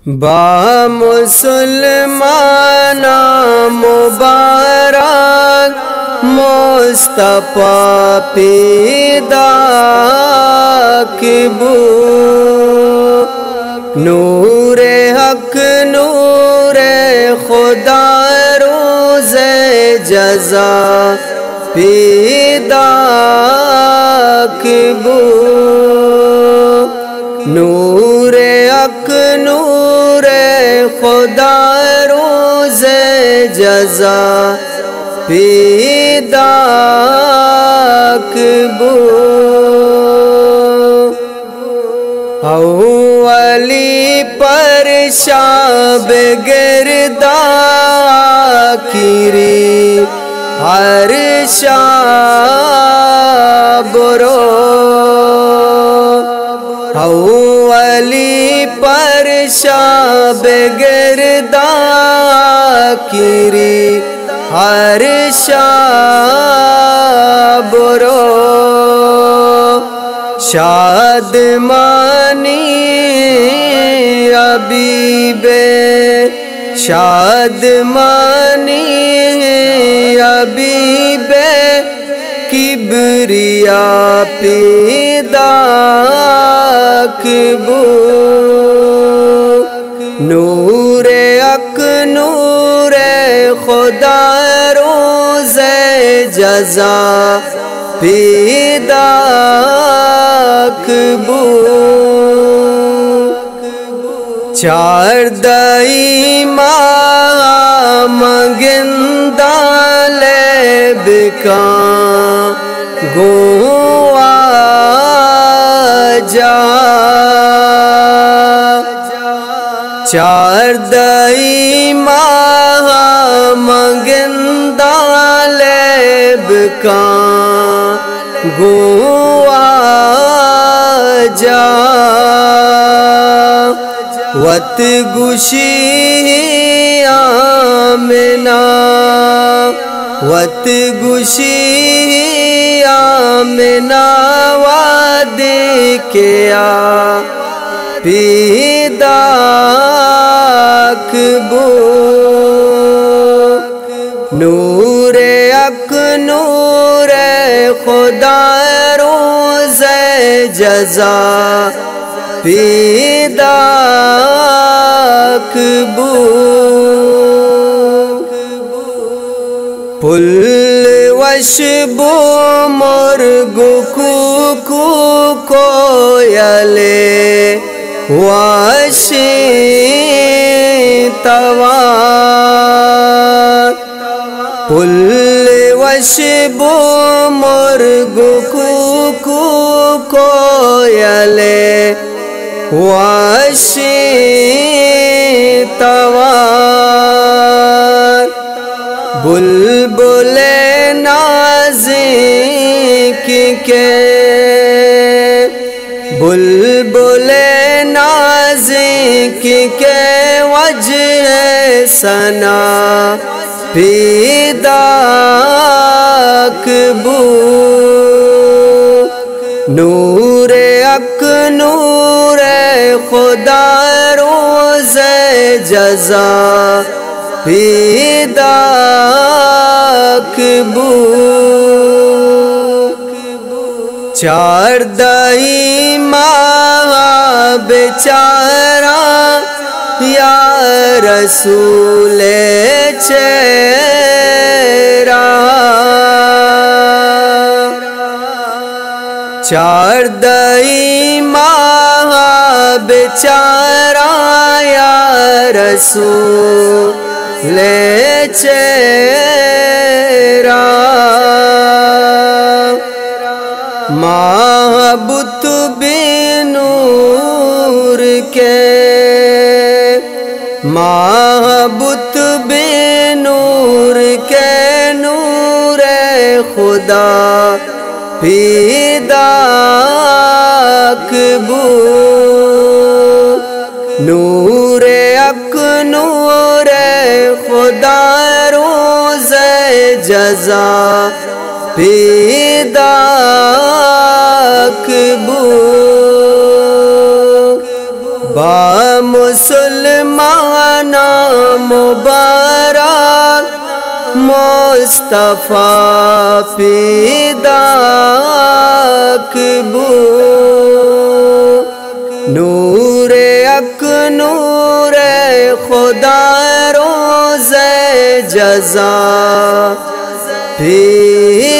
با مسلماناں مبارک مصطفی پیداک بو، نور حق نور خدا روز جزا پیداک بو، نور حق نور خدا روز جزا پیداک بو۔ اولی پر شب گردا آخری عرشا برو، اولی پر شب گردا آخری عرشا برو، شادمانی حبیب، شادمانی حبیب، کبریا پیداک بو، نور حق نور خدا روز جزا پیداک بو۔ چاردہی ماہ مگنداں لیب کاں گوں واجہ، چاردہی ماہ مگنداں لیب کاں گوں واجہ، وت گوشی آمنہ، وت گوشی آمنہ وہدے کہ آ پیداک بو، نور حق نور خدا روز جزا پیداک بو۔ پل وش بو مرگ و کوکو کویل وشیں توار، پل وش بو مرگ و کوکو کویل وشیں توار، بلبل نازنک کہ، بلبل نازنک کہ وجہ ثنا پیداک بو، نور حق نور خدا روز جزا پیداک بو۔ چاردہی ماہ بچاراں یا رسول چہرہ، چاردہی ماہ بچاراں یا رسول چہرہ، ماہ بت بے نور کے، ماہ بت بے نور کے، نور خدا پیداک بو، نور حق نور خدا روز جزا پیداک بو۔ با مسلماناں مبارک مصطفی پیداک بو۔ نور حق، نور خدا، روز جزا پیداک